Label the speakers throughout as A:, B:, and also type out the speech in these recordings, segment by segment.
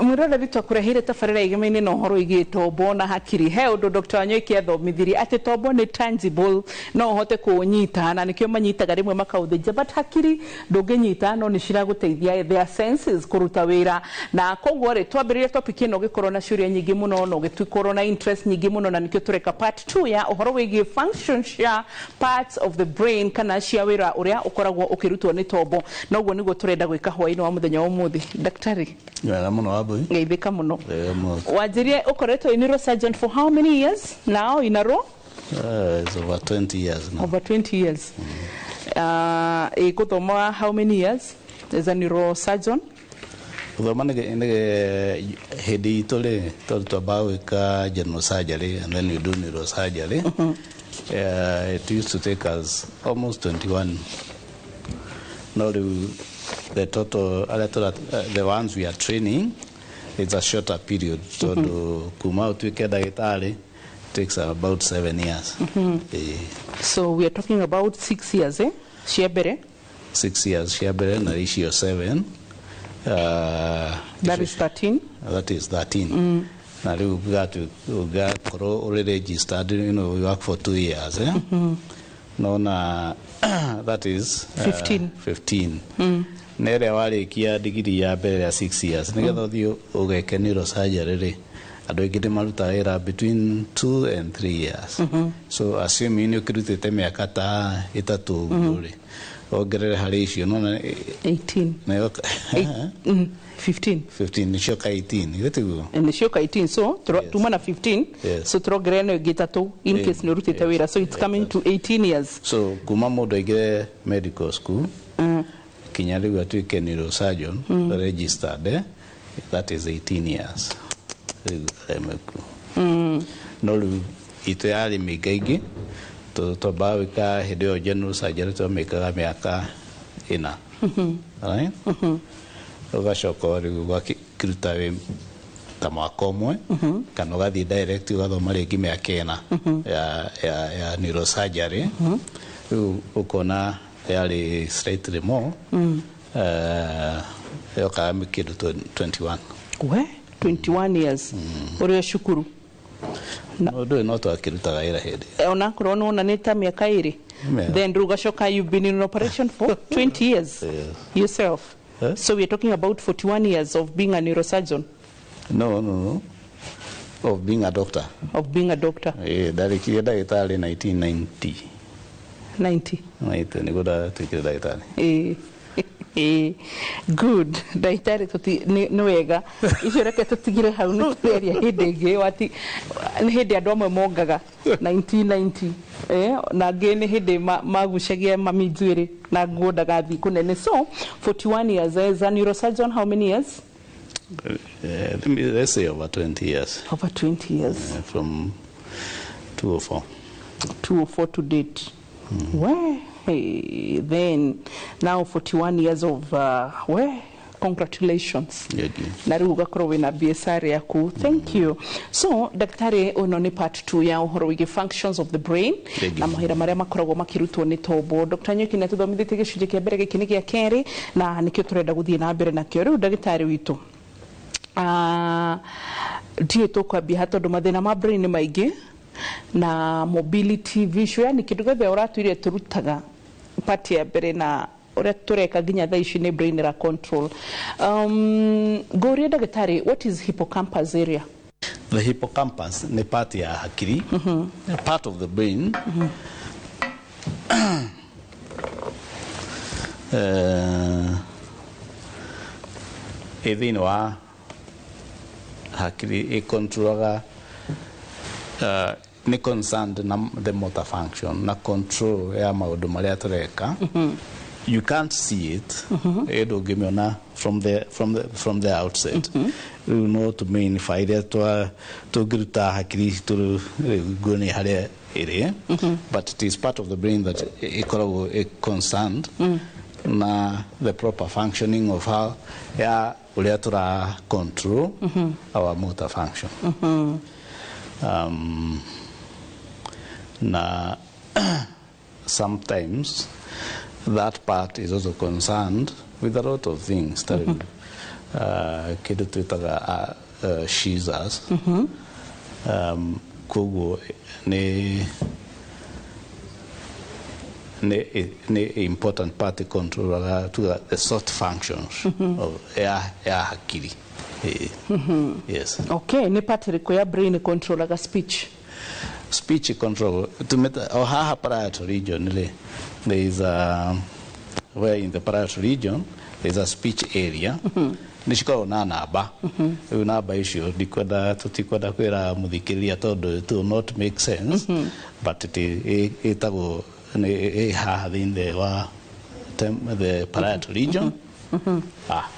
A: Mwiroreri, twakũreheire tabarĩra ĩgemaine na ũhoro wĩgiĩ tombo na hakiri. He ũndũ Dr. Wanyoike athomithirie atĩ tombo nĩ tangible, no ũhote kũũnyita, na nĩkĩo manyitaga rĩmwe makaũthĩnja, but hakiri ndũngĩnyita, no nĩ ciragũteithia, their senses, kũruta wĩra. Na koguo rĩ, twambĩrĩria topic ĩno ũgĩkorwo na ciũria nyingĩ mũno na ũgĩkorwo na interest nyingĩ mũno, na nĩkĩo tũreka part 2 ya ũhoro wĩgiĩ function cia parts of the brain, kana cia wĩra ũrĩa ũkoragwo ũkĩrutwo nĩ tombo. Na ũguo nĩguo tũrenda gwĩka hwaĩ-inĩ wa mũthenya wa ũmũthĩ. Daktari.
B: Wega mũno, Wambui.
A: Ngeithĩka mũno.
B: Wega mũno.
A: Wanjirie ũkoretwo wĩ neurosurgeon for how many years now in a row?
B: It's over 20 years now.
A: Over 20 years. Ĩgũthoma how many years as a neurosurgeon?
B: Gũthoma nĩ hĩndĩ itũ rĩ, tondũ twambaga gwĩka general surgery and then you do neurosurgery. It used to take us almost 21. No rĩu the total arĩa tũra, the ones we are training, it's a shorter period, tondũ kuma ũtuĩke ndagĩtarĩ takes about 7 years.
A: So we are talking about 6 years, eh, cia mbere?
B: 6 years cia mbere na icio 7.
A: That is 13.
B: That is 13. Na rĩu ũgakorwo ũrĩ registered, you work for 2 years, eh? No na that is
A: 15.
B: 15. Na ĩrĩa warĩkia digiri ya mbere ya 6 years, nĩgetha ũthiĩ ũgeke neurosurgery rĩ, andũ aingĩ nĩ marutaga wĩra between 2 and 3 years. So assuming nĩ ũkĩrutĩte mĩaka ta 3 ũguo rĩ, wongerere harĩ icio nona.
A: 18.
B: Nayo
A: 15.
B: 15 nĩcio ka 18, githĩ tiguo?
A: Nĩcio ka 18, so tuma na 15. So tũrongerera ĩno ĩngĩ 3 in case nĩ ũrutĩte wĩra, so it's coming to 18 years.
B: So kuma mũndũ aingĩre medical school kinya rĩu atuĩke neurosurgeon registered, eh? That is 18 years rĩu aremeku. No rĩu itũ yarĩ mĩingaingĩ, twambaga gwĩka hĩndĩ ĩyo general surgery, twamĩkaga mĩaka 4, right? Ũgacoka rĩu ũgakĩruta wĩ ta mwaka 1, kana ũgathiĩ direct ũgathoma rĩngĩ mĩaka 4 ya neurosurgery. Rĩu ũkona yarĩ slightly more, yokaga kĩndũ 21.
A: We 21 years ũrĩ o cukuru?
B: No ndũĩ, no twakĩrutaga wĩra hĩndĩ ĩyo.
A: Onakorwo nĩwona nĩ ta mĩaka 2. Then rĩu ũgacoka you've been in operation for 20 years yourself.
B: Eh?
A: So we're talking about 41 years of being a neurosurgeon.
B: No, of being a doctor.
A: Of being a doctor.
B: Ndarĩkirie ndagĩtarĩ 1990.
A: 90.
B: 90 nĩguo ndatuĩkire ndagĩtarĩ.
A: Good, ndagĩtarĩ, nĩ wega, icio reke tũtigire hau, nĩ tũrĩaria hĩndĩ ĩngĩ. Wati nĩ hĩndĩ andũ amwe mongaga 1990, na angĩ nĩ hĩndĩ magucagia mami njuĩrĩ na nguo ndagathiĩ kũnene. So 41 years as a neurosurgeon, how many years?
B: Let's say over 20 years.
A: Over 20 years.
B: From 204.
A: 204 to date. Well, hey, then now 41 years of well, congratulations.
B: Thank you.
A: Na rĩu ũgakorwo wĩna biacara yaku. Thank you. So ndagĩtarĩ, ũno nĩ part 2 ya ũhoro wĩgiĩ functions of the brain
B: Thank you.
A: na mawĩra marĩa makoragwo makĩrutwo nĩ tombo. Dr. Nyoki nĩ atũthomithĩtie gĩcunjĩ kĩa mbere, gĩkĩ nĩ gĩa kerĩ, na nĩkĩo tũrenda gũthiĩ na mbere nakĩo. Rĩu ndagĩtarĩ witũ, ndiũĩ tũkwambia ha, tondũ mathĩna ma brain nĩ maingĩ, na mobility, visual, yani kĩndũ gĩothe ũratwire tũrutaga part ya mbere na ũrĩa tũreka nginya thaa ici nĩ brain ĩra control. Ngũrie ndagĩtarĩ, what is hippocampus area?
B: The hippocampus nĩ part ya hakiri, part of the brain. Ĩ thĩinĩ wa hakiri, ĩcontrolaga, nĩ concerned na the motor function na control ya maũndũ marĩa tũreka. You can't see it, ĩ ndũngĩmĩona from the outset. Rĩu no tũmĩinify iria tũngĩruta hakiri citũ rĩu nguonie harĩa ĩrĩ, but it is part of the brain that ĩkoragwo ĩ concerned na the proper functioning of how ya ũrĩa tũra control our motor function. Na sometimes that part is also concerned with a lot of things. Ta rĩu, Kĩndũ twĩtaga seizures. Koguo nĩ important part controlaga tuga the soft functions of ya hakiri. Yes.
A: Okay, nĩ part ĩrĩkũ ya brain controlaga speech?
B: Speech control tumeta o haha parietal region rĩ, there is a where in the parietal region there is a speech area. Nĩ cikoragwo na namba. Rĩu namba icio ndikwenda, tũtikwenda kwĩra mũthikĩrĩria tondũ it will not make sense, but it ĩtagwo nĩ ĩ haha thĩinĩ wa the parietal region. Ah,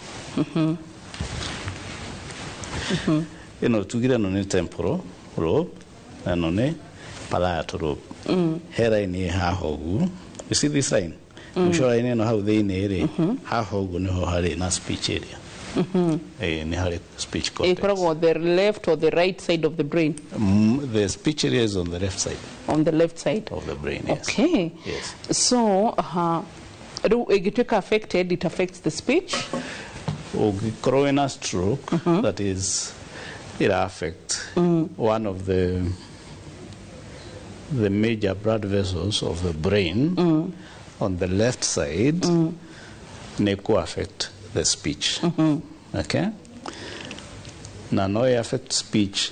B: ĩno tugire ĩno nĩ temporal lobe, ĩno nĩ parietal lobe. He line ĩ haha ũguo. You see this line? Mũico line ĩno hau thĩinĩ rĩ, haha ũguo nĩho harĩ na speech area. Nĩ harĩ speech cortex.
A: Ĩkoragwo the left or the right side of the brain?
B: The speech area is on the left side
A: On the left side
B: of the brain, yes.
A: Okay.
B: Yes.
A: So rĩu ĩngĩtuĩka affected, it affects the speech.
B: Ũngĩkorwo wĩna stroke, that is, it affect one of the major blood vessels of the brain on the left side, nĩ kũ affect the speech. Okay, na no ĩ affect speech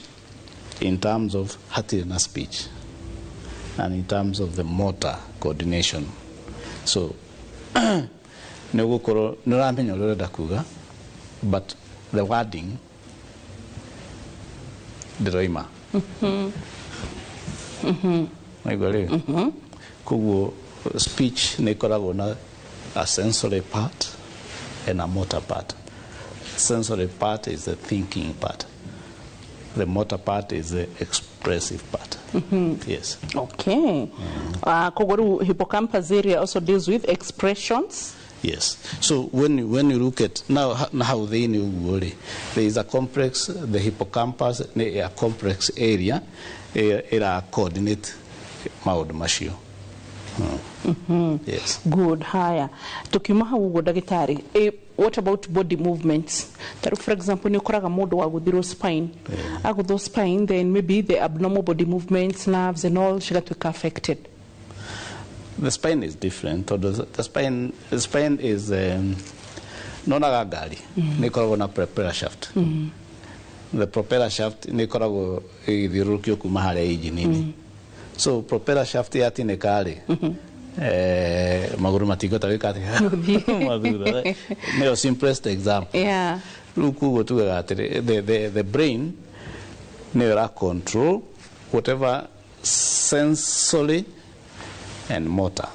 B: in terms of hatirĩ na speech and in terms of the motor coordination. So nĩ ũgũkorwo nĩ ũramenya ũrĩa ũrenda kuga, but the wording ndĩroima. Naigua rĩu? Koguo speech nĩ ĩkoragwo na a sensory part and a motor part. Sensory part is the thinking part, the motor part is the expressive part. Yes.
A: Okay. Koguo rĩu hippocampus area also deals with expressions.
B: Yes. So when you look at now how they ũguo rĩ, there is a complex, the hippocampus nĩ a complex area ĩra coordinate maũndũ macio. Yes.
A: Good. Haya, tukiuma hau ũguo ndagĩtarĩ, what about body movements? Tarĩu for example nĩ ũkoraga mũndũ wagũthirwo spine, agũthwo spine, then maybe the abnormal body movements, nerves and all cigatuĩka affected.
B: The spine is different. Tondũ the spine is nonaga ngari nĩ ĩkoragwo na propeller shaft. The propeller shaft nĩ ĩkoragwo ĩgĩthiũrũrũkio kuma harĩa engine-inĩ. So propeller shaft yatinĩka rĩ, magũrũ matingĩhota gwĩka atĩa? Mathutha. Nĩyo simplest example. Rĩu koguo tugaga atĩrĩ, the brain nĩyo ĩra control whatever sensory and motor.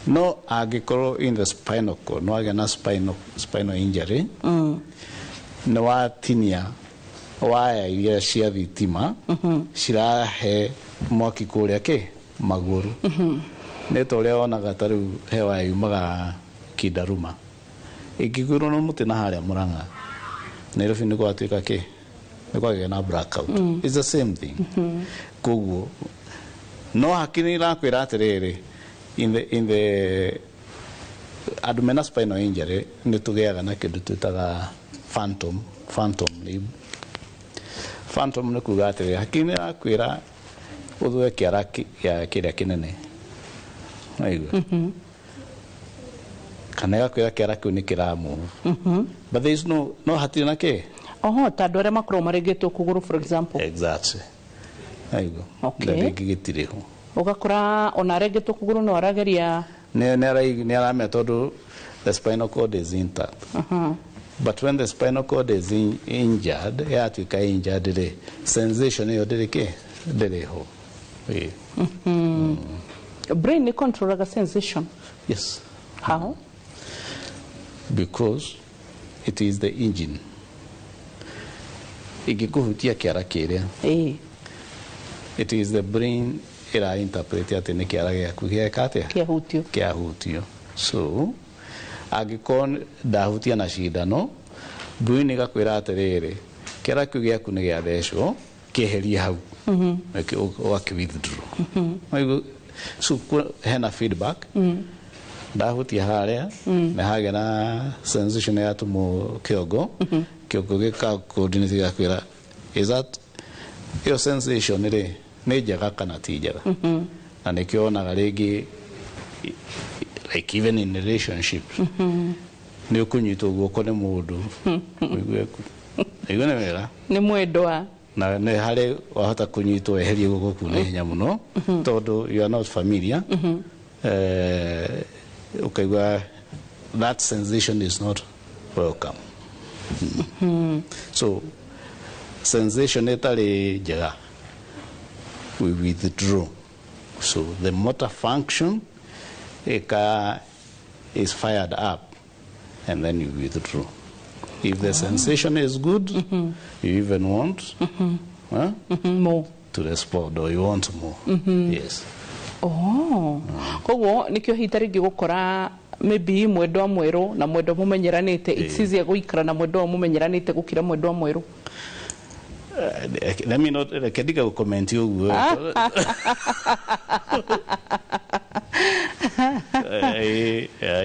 B: No angĩkorwo in the spinal cord no agĩa na spinal injury, nĩ watinia waya iria cia thitima cirahe mwaki kũrĩa kĩ magũrũ. Nĩ ta ũrĩa wonaga ta rĩu he waya yumaga Kindaruma ĩngĩgwĩrwo na mũtĩ na harĩa Mũrang'a, Nairobi nĩ gwatuĩka kĩ, nĩ kwagĩa na blackout. It's the same thing. Koguo no hakiri irakwĩra atĩrĩrĩ, in the andũ mena spinal injury nĩ tũgĩaga na kĩndũ twĩtaga phantom limb. Phantom nĩ kuga atĩrĩrĩ, hakiri nĩ irakwĩra ũthũe kĩara gĩa kĩrĩa kĩnene. Waigua? Kana ĩgakwĩra kĩara kĩu nĩ kĩramove, but there is no hatirĩ na kĩ.
A: Oho, ta andũ arĩa makoragwo marengetwo kũgũrũ, for example.
B: Exactly. Waigua?
A: Okay.
B: Na rĩngĩ gĩtirĩ ho.
A: Ũgakora ona arengetwo kũgũrũ no arageria.
B: Nĩ aramenya tondũ the spinal cord is intact, but when the spinal cord is injured, yatuĩka injured rĩ, sensation ĩyo ndĩrĩ kĩ, ndĩrĩ ho. Ĩĩ.
A: Brain nĩ controlaga sensation?
B: Yes.
A: How?
B: Because it is the engine. Ingĩkũhutia kĩara kĩrĩa, it is the brain ĩra interpret atĩ nĩ kĩara gĩaku gĩeka atĩa?
A: Kĩahutio.
B: Kĩahutio. So angĩkorwo ndahutia na cindano, brain ĩgakwĩra atĩrĩrĩ, kĩara kĩu gĩaku nĩ gĩathecwo, kĩeherie hau. Ũgakĩ withdraw. Waigua? So hena feedback. Ndahutia harĩa, nĩ hagĩa na sensation ya tũmũ kĩongo. Kĩongo gĩka coordinate gĩgakwĩra, is that ĩyo sensation rĩ, nĩ njega kana ti njega? Na nĩkĩo wonaga rĩngĩ, like even in relationship, nĩ ũkũnyitwo guoko nĩ mũndũ, ũigue ũigue nĩ wega.
A: Nĩ mwendwa.
B: Na nĩ harĩ wahota kũnyitwo eherie guoko kuu na ihenya mũno, tondũ you are not familiar. Ũkaigua that sensation is not welcome. So sensation ĩtarĩ njega, we withdraw. So the motor function ĩka is fired up and then you withdraw. If the sensation is good, you even want, huh,
A: More.
B: to respond, or you want more. Yes.
A: Oh. Koguo nikio hita rĩngĩ gũkora maybe mwendwa mwerũ na mwendwa mũmenyeranĩte, it's easier gũikara na mwendwa mũmenyeranĩte gũkĩra mwendwa mwerũ.
B: Let me not, reke ndiga gũcomment ũguo.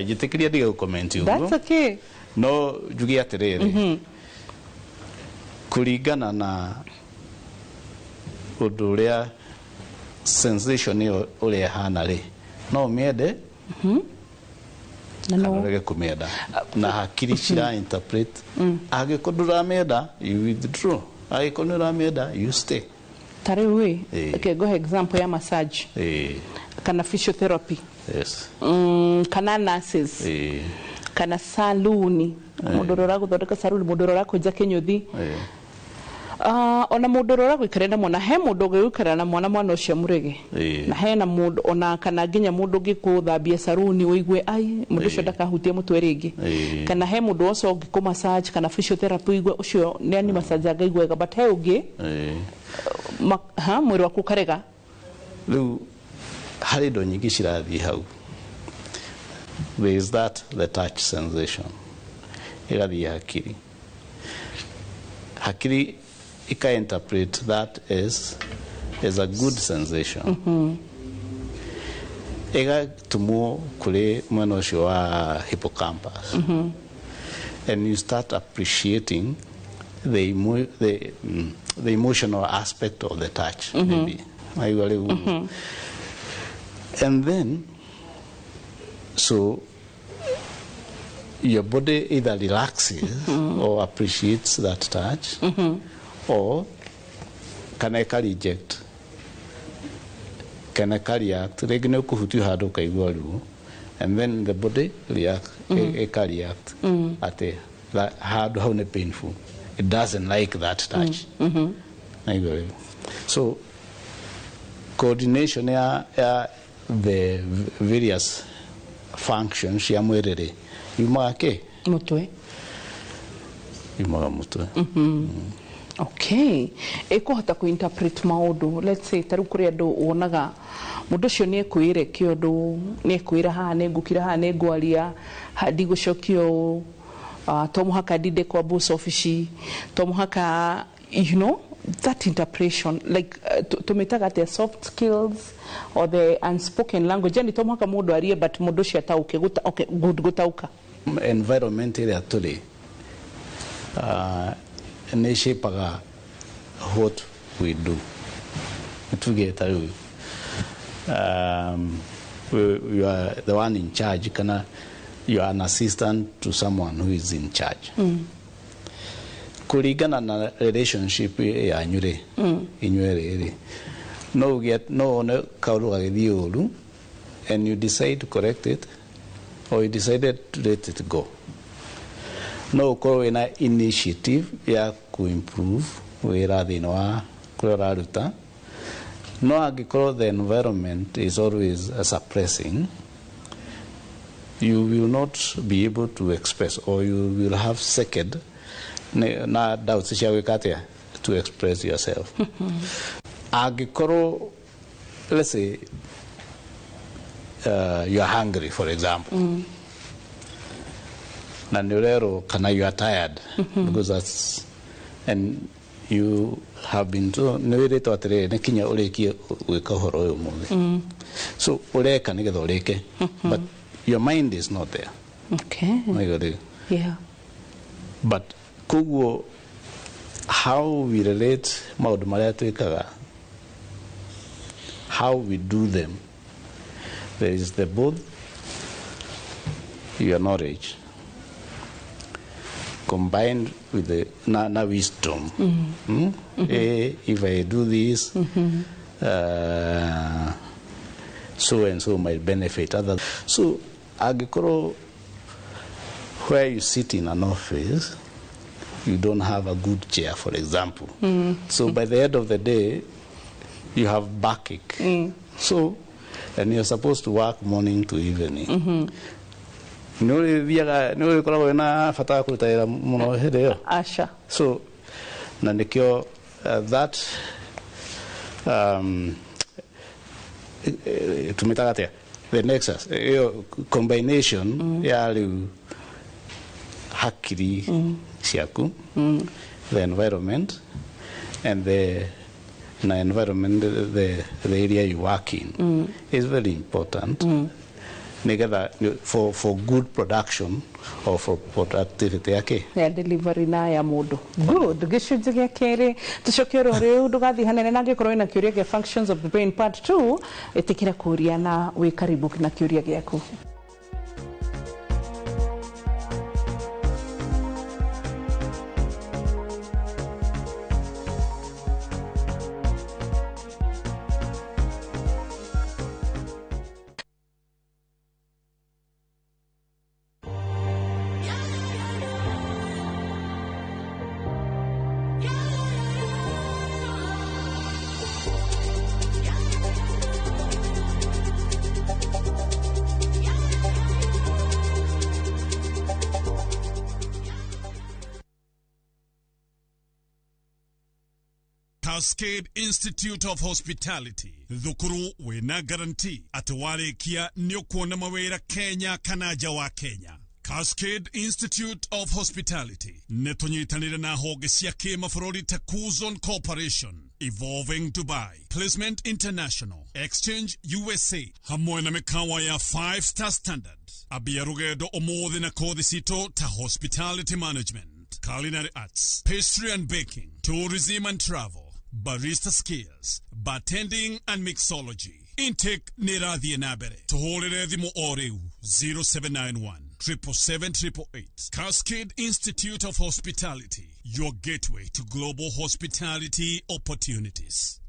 B: Njĩtĩkĩria ndiga gũcomment ũguo.
A: That's okay.
B: No njuge atĩrĩrĩ, kũringana na ũndũ ũrĩa sensation ĩyo ũrĩa ĩhana rĩ, no ũmĩende
A: Na
B: kana
A: no
B: ũrege kũmĩenda, na hakiri cira interpret. Angĩkorwo ndũramĩenda, you withdraw. Angĩkorwo nĩ ũramĩenda, you stay.
A: Ta rĩu ĩ,
B: Ĩĩ.
A: okay, ngũhe example ya massage kana physiotherapy, kana nurses, kana saluni, mũndũ ũrĩa ũragũthondeka saluni, mũndũ ũrĩa ũrakwenja kĩnyũthi. Ona mũndũ ũrĩa ũragũikaria na mwana, he mũndũ ũngĩgũikara na mwana, mwana ũcio mũrege. Na hena mũndũ ona kana nginya mũndũ ũngĩkũthambia saruni, ũigue ai, mũndũ ũcio ndakahutie mũtwe rĩngĩ. Kana he mũndũ ũcio ũngĩkũ massage kana physiotherapy, ũigue ũcio nĩ ani massage ngaigua wega, but he ũngĩ ha mwĩrĩ waku ũkarega.
B: Rĩu harĩ indo nyingĩ cirathiĩ hau. There is that, the touch sensation ĩgathiĩ hakiri, hakiri ika interpret that as a good sensation, ĩgatũmwo kũrĩ mwena ũcio wa hippocampus, and you start appreciating the emotional aspect of the touch, maybe. Aigua rĩu? And then so your body either relaxes or appreciates that touch, or kana ĩka reject kana ĩka react. Rĩngĩ nĩ ũkũhutio handũ ũkaigua ruo, and then the body react, ĩka react atĩ handũ hau nĩ painful, it doesn't like that touch. Aigua rĩu? So coordination ya the various functions cia mwĩrĩ rĩ, yumaga kĩ?
A: Mũtwe.
B: Yumaga mũtwe.
A: Okay, ĩkũhota kũ-interpret maũndũ. Let's say ta rĩu kũrĩ andũ wonaga mũndũ ũcio nĩ ekwĩre kĩũndũ, nĩ ekwĩra haha nĩ ngũkira, haha nĩ ngwaria, haha ndigũcokia ũũ, to mũhaka ndinde kwa boss ofici, to mũhaka, that interpretation, like tũmĩtaga atĩa, soft skills or the unspoken language, yani to mũhaka mũndũ arie, but mũndũ ũcio atauke okay, good, gũtauka.
B: Environment ĩrĩa tũrĩ nĩ shapaga what we do. Tuge ta rĩu you are the one in charge, kana you are an assistant to someone who is in charge. Kũringana na relationship yanyu rĩ, inyuerĩ rĩ, no ũgĩe, no wone kaũndũ gagĩthiĩ ũru and you decide to correct it or you decided to let it go. No ũkorwo wĩna initiative ya kũ-improve wĩra thĩinĩ wa kũrĩa ũraruta, no angĩkorwo the environment is always suppressing, you will not be able to express, or you will have second na doubts cia gwĩka atĩa, to express yourself. Angĩkorwo, let's say, you are hungry, for example, na nĩ ũrerwo, kana you are tired, because that's, and you have been to, nĩ wĩrĩtwo atĩrĩrĩ, nĩ kinya ũrĩkie gwĩka ũhoro ũyũ ũmũthĩ, so ũreka nĩgetha ũrĩke, but Your mind is not there. Naigua rĩu. But koguo how we relate maũndũ marĩa twĩkaga, how we do them, there is the both your knowledge combined with the na wisdom. If I do this, so and so might benefit others. So angĩkorwo where you sit in an office, you don't have a good chair, for example. So by the end of the day, you have backache. So, and you're supposed to work morning to evening. Nĩ ũrĩthiaga, nĩ ũrĩkoragwo wĩna bata wa kũruta wĩra mũno hĩndĩ ĩyo.
A: Aca.
B: So na nĩkĩo that tũmĩtaga atĩa, the nexus ĩyo, combination ya rĩu hakiri ciaku, the environment and the na environment, the area you work in is very important nigetha for good production or for productivity yake.
A: Ya delivery na ya mũndũ. Good. Gĩcunjĩ gĩa kerĩ tũcoke oro rĩu, ndũgathiĩ hanene, na angĩkorwo wĩna kĩũria gĩa functions of the brain part 2, ĩtĩkĩra kũria na wĩ karibu na kĩũria gĩaku.
C: Cascade Institute of Hospitality, thukuru wĩna guarantee atĩ warĩkia nĩ ũkuona mawĩra Kenya kana nja wa Kenya. Cascade Institute of Hospitality nĩ tũnyitanĩre na honge cia kĩmabũrũri ta Kuzon Corporation, Evolving Dubai, Placement International, Exchange USA, hamwe na mĩkawa ya 5 star standard. Ambia rũgendo ũmũthĩ na kothi citũ ta hospitality management, culinary arts, pastry and baking, tourism and travel, barista skills, bartending and mixology. Intake nĩ ĩrathiĩ na mbere. Tũhũrĩre thimũ o rĩu 0791 777. Cascade Institute of Hospitality, your gateway to global hospitality opportunities.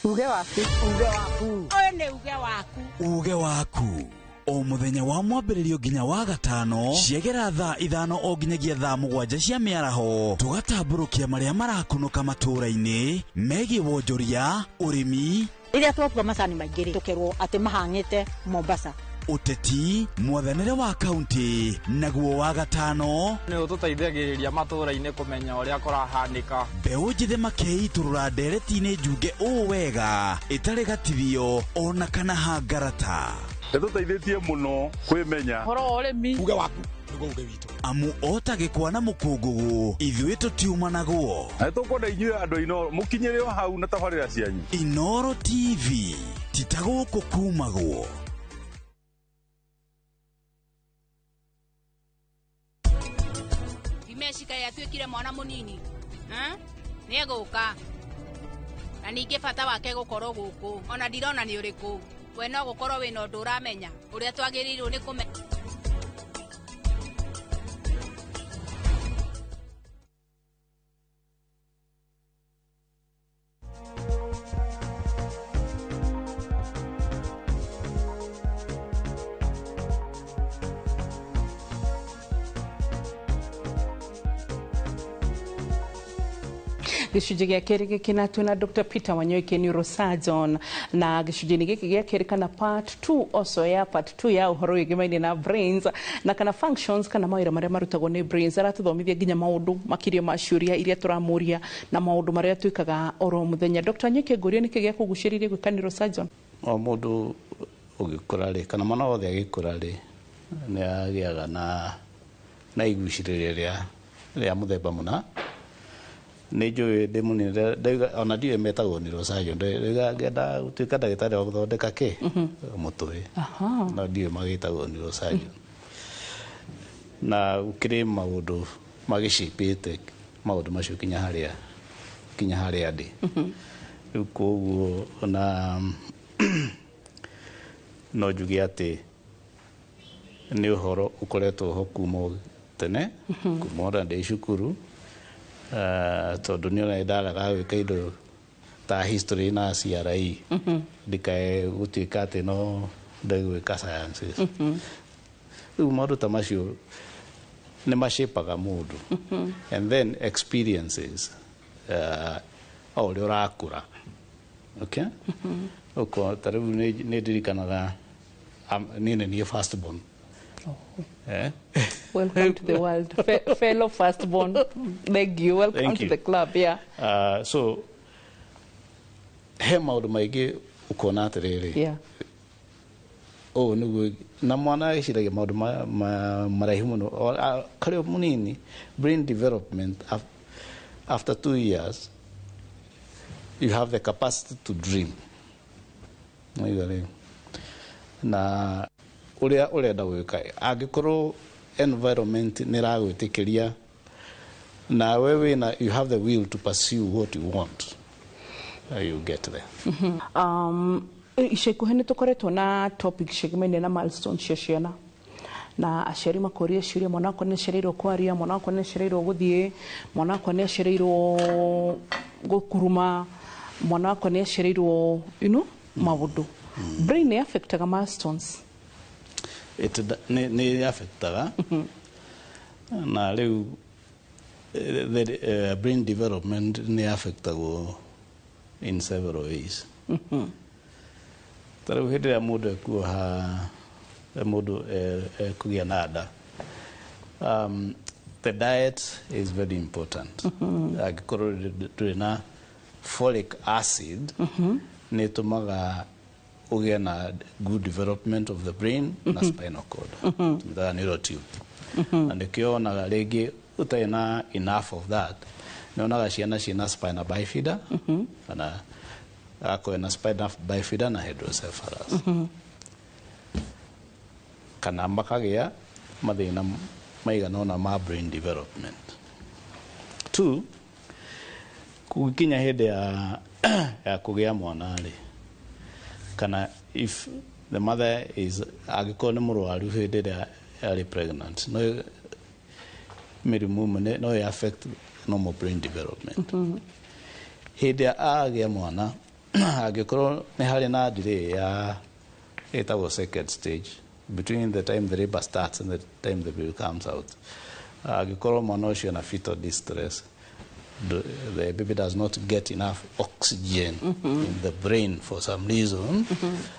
A: Uge waku.
D: Uge waku.
E: Ũyũ nĩ uge waku.
F: Uge waku o mũthenya wa mwambĩrĩrio nginya wa gatano, ciegera thaa 5 o nginyagia thaa 7 cia mĩaraho, tũgatambũrũkia marĩa marakunũka matũũra-inĩ megiĩ wonjoria, ũrĩmi,
D: Rĩrĩa twakua macani maingĩ rĩ, tũkerwo atĩ mahang'ĩte Mombasa.
F: Ũteti, mwathanĩre wa kaunti, naguo wa gatano
G: nĩ ũtũteithagĩrĩria matũũra-inĩ kũmenya ũrĩa kũrahanĩka.
F: Mbeũ njĩthĩ makeitũrũra ndereti-inĩ njunge ũũ wega ĩtarĩ gatithio ona kana hangarata.
H: Nĩtũteithĩtie mũno kwĩmenya.
A: Ũhoro wa ũrĩmi.
I: Uge waku nĩguo uge witũ.
F: Amu ota gĩkwa na mũkũngũgũ, ithuĩ tũtiumanagwo.
H: Na nĩtũkwenda inyuĩ andũ a Inooro mũkinyĩre o hau na tabarĩra cianyu.
F: Inooro TV ti ta gũkũ kumagwo.
E: Imeshika yatuĩkire mwana mũnini. Nĩ egũka. Na ningĩ bata wake gũkorwo gũkũ ona ndirona nĩ ũrĩkũ. We no gũkorwo wĩna ũndũ ũramenya ũrĩa twagĩrĩirwo nĩ kũmenya.
A: Gĩcunjĩ gĩa kerĩ gĩkĩ twĩna Dr. Peter Wanyoike, neurosurgeon, na gĩcunjĩ-inĩ gĩkĩ gĩa kerĩ kana part 2 also ya part 2 ya ũhoro wĩgĩmaine na brains na kana functions kana mawĩra marĩa marutagwo nĩ brains. Aratũthomithia nginya maũndũ makĩria ma ciũria iria tũramũria na maũndũ marĩa twĩkaga oro mũthenya. Dr. Wanyoike, ngũrie nĩkĩ gĩakũgucĩrĩirie gwĩka neurosurgeon?
B: O mũndũ ũgĩkũra rĩ, kana mwana wothe agĩkũra rĩ, nĩ agĩaga na igucĩrĩria rĩa mũthemba mũna. Nĩ njũĩ ndĩ mũnini ndauga ona ndiũĩ metagwo neurosurgeon, ndauga ngenda gũtuĩka ndagĩtarĩ wa gũthondeka kĩ mũtwe, no ndiũĩ magĩtagwo neurosurgeon. Na gũkĩrĩ maũndũ magĩcipĩte maũndũ macio kinya harĩa ndĩ rĩu. Koguo ona no njuge atĩ nĩ ũhoro ũkoretwo ho kuma o tene, kuma ona ndĩ cukuru. Tondũ nĩ ona ndaraga gwĩka indo ta history na CRE, ndikae gũtuĩka atĩ no ndegwĩka sciences. Rĩu maũndũ ta macio nĩ macipaga mũndũ, and then experiences, o ũrĩa ũrakũra, okay. Ũko ta rĩu nĩ ndirikanaga, niĩ nĩ niĩ first born. Eh?
A: Welcome to the world. Fellow firstborn. Thank you. Welcome
B: Thank
A: to
B: you.
A: the club. Yeah.
B: So he maũndũ maingĩ ũkona atĩrĩrĩ, ũũ nĩguo na mwana eciragia maũndũ maraihu mũno. Karĩ o mũnini, brain development after 2 years you have the capacity to dream. Waigua rĩu na ũrĩa ũrenda gwĩka, angĩkorwo environment nĩ ĩragwĩtĩkĩria nawe wĩna, you have the will to pursue what you want, you get there.
A: Ica ikuhĩ nĩ tũkoretwo na topic ciĩgemaine na milestone cia ciana, na aciari makoria ciũria: mwana wakwa nĩ acereirwo kwaria, mwana wakwa nĩ acereirwo gũthiĩ, mwana wakwa nĩ acereirwo gũkuruma, mwana wakwa nĩ acereirwo maũndũ. Brain nĩ affectaga milestones?
B: Nĩ affectaga, na rĩu the brain development nĩ affectagwo in several ways. Ta rĩu hĩndĩ ĩrĩa mũndũ ekuoha, mũndũ ekũgĩa na nda, the diet is very important. Angĩkorwo ndũrĩ na folic acid, nĩ ĩtũmaga ũgĩe na good development of the brain na spinal cord, tũmĩtaga neural tube. Na nĩkĩo wonaga rĩngĩ ũtarĩ na enough of that, nĩ wonaga ciana ciĩna spina bifida, kana agakorwo na spina bifida na hydrocephalus, kana makagĩa mathĩna maigana ũna ma brain development. Two, kũgĩkinya hĩndĩ ya kũgĩa mwana rĩ, kana if the mother is, angĩkorwo nĩ mũrwaru hĩndĩ ĩrĩa arĩ pregnant, no mĩrimũ ĩmwe no ĩ affect normal brain development. Hĩndĩ ĩrĩa agĩa mwana, angĩkorwo nĩ harĩ na delay ya ĩtagwo second stage, between the time the labor starts and the time the baby comes out, angĩkorwo mwana ũcio na fetal distress, the baby does not get enough oxygen in the brain for some reason,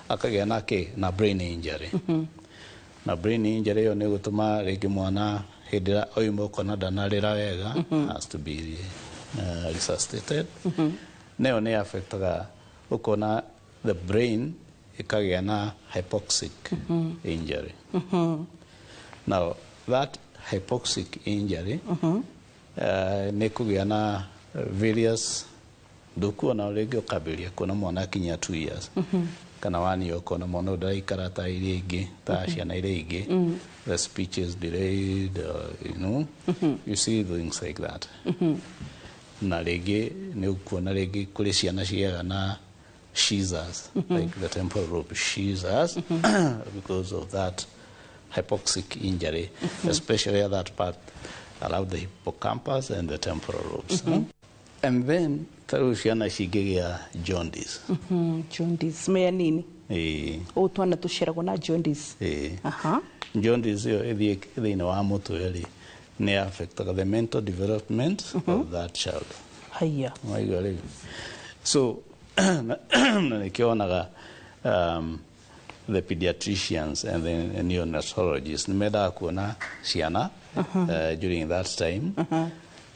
B: akagĩa na kĩ na brain injury. Na brain injury ĩyo nĩ gũtũma rĩngĩ mwana hĩndĩ ĩrĩa oima ũkona ndanarĩra wega, has to be resuscitated. Nayo nĩ affectaga, ũkona the brain ĩkagĩa na hypoxic injury. Now that hypoxic injury nĩ kũgĩa na various, ndũkuona rĩngĩ ũkambĩrĩria kuona mwana akinyia 2 years kana 1 year, ũkona mwana ũyũ ndaraikara ta iria ingĩ, ta ciana iria ingĩ. The speech is delayed, you see things like that. Na rĩngĩ nĩ ũkuona rĩngĩ kũrĩ ciana cigĩaga na seizures, like the temporal lobe seizures, because of that hypoxic injury, especially at that part around the hippocampus and the temporal lobes. And then ta rĩu ciana cingĩgĩa jaundice.
A: Jaundice mea nini?
B: Ĩĩ.
A: Ũũ twana tũciaragwo na jaundice?
B: Ĩĩ.
A: Aha.
B: Jaundice ĩyo ĩthiĩ thĩinĩ wa mũtwe rĩ, nĩ affectaga the mental development of that child.
A: Haya.
B: Waigua rĩu? So na nĩkĩo wonaga the pediatricians and the neonatologists nĩ mendaga kuona ciana during that time.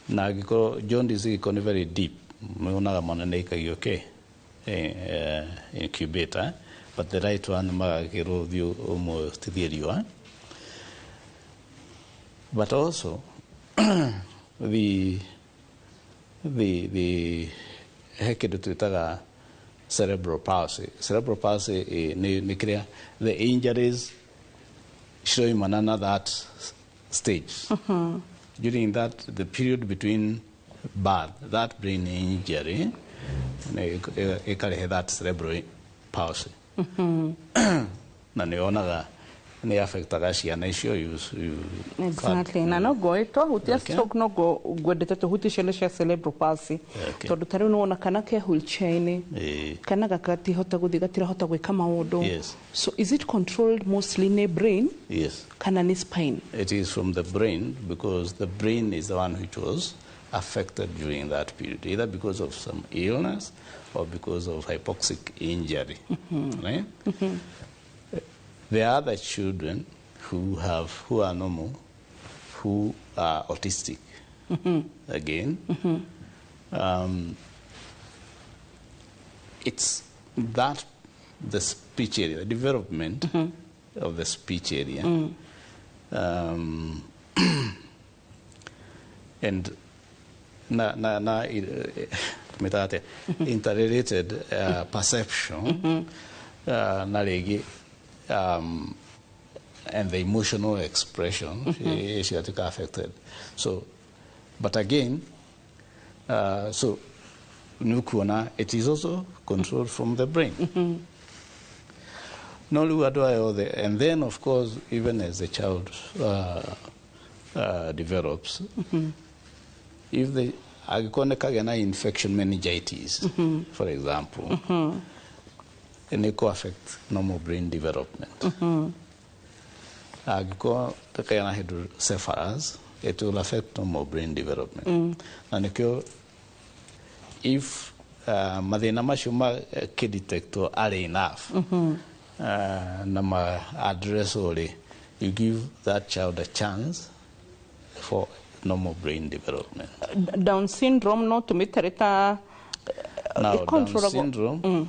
B: Na angĩkorwo jaundice ĩgĩkorwo nĩ very deep, wonaga mwana nĩ aikagio kĩ incubator, eh? But the right one magakĩrwo thiĩ ũmũtithie riũa. But also the The he kĩndũ twĩtaga cerebral palsy. Cerebral palsy nĩ kĩrĩa the injuries ciroimana na that stage. During that, the period between birth, that brain injury nĩ ĩkarehe that cerebral palsy. Na nĩ onaga nĩ affectaga ciana icio you
A: Exactly, na noguo twahutia stroke, noguo ngwendete tũhutie ciana cia cerebral palsy, tondũ ta rĩu nĩwona kana ke wheelchair-inĩ, kana gatihota gũthiĩ, gatirahota gwĩka maũndũ. So is it controlled mostly nĩ brain
B: Yes.
A: kana nĩ spine?
B: It is from the brain, because the brain is the one which was affected during that period, either because of some illness or because of hypoxic injury. Right? There are other children who are normal, who are autistic. Again, it's that the speech area, the development of the speech area, and na mĩtate interrelated perception na rĩngĩ and the emotional expression cigatuĩka affected. So, but again, so nĩ ũkuona it is also controlled from the brain. No rĩu andũ aya othe, and then of course, even as the child develops, if the angĩkorwo nĩ kagĩa na infection, meningitis for example, nĩ kũ affect normal brain development. Angĩkorwo kagĩa na hydrocephalus, it will affect normal brain development. Na nĩkĩo if mathĩna macio makĩdetectwo early enough na ma address rĩ, you give that child a chance for normal brain development.
A: Down syndrome no tũmĩtare ta
B: Now, Down
A: ĩcontrollable-
B: syndrome